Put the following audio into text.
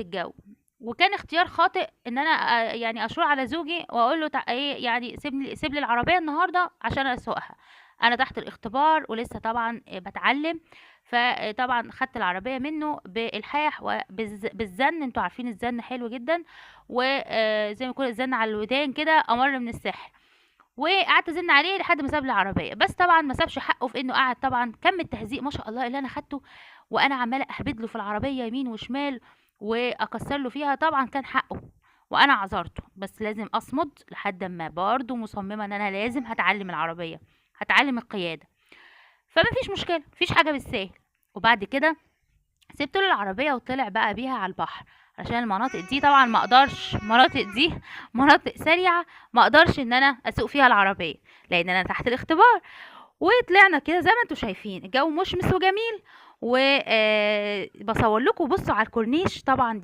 الجو. وكان اختيار خاطئ ان انا يعني اشور على زوجي واقول له ايه يعني سيب لي العربية النهارده عشان اسوقها، انا تحت الاختبار ولسه طبعا بتعلم. فطبعا خدت العربية منه بالحاح وبالزن، انتوا عارفين الزن حلو جدا، وزي ما يكون الزن على الودان كده امر من السحر. وقعدت ازن عليه لحد ما ساب لي العربية، بس طبعا ما سابش حقه في انه قعد طبعا كم التهزيق ما شاء الله اللي انا خدته، وانا عماله اهبد له في العربية يمين وشمال واكسر له فيها. طبعا كان حقه وانا عذرته، بس لازم اصمد لحد ما برضه مصممه ان انا لازم هتعلم العربية، هتعلم القيادة، فما فيش مشكلة، مفيش حاجة بالساهل. وبعد كده سبت له العربية وطلع بقى بيها على البحر، عشان المناطق دي طبعا ما اقدرش، المناطق دي مناطق سريعة ما اقدرش ان انا اسوق فيها العربية لان انا تحت الاختبار. وطلعنا كده زي ما انتم شايفين الجو مشمس وجميل، و بصور لكم بصوا على الكورنيش. طبعا دي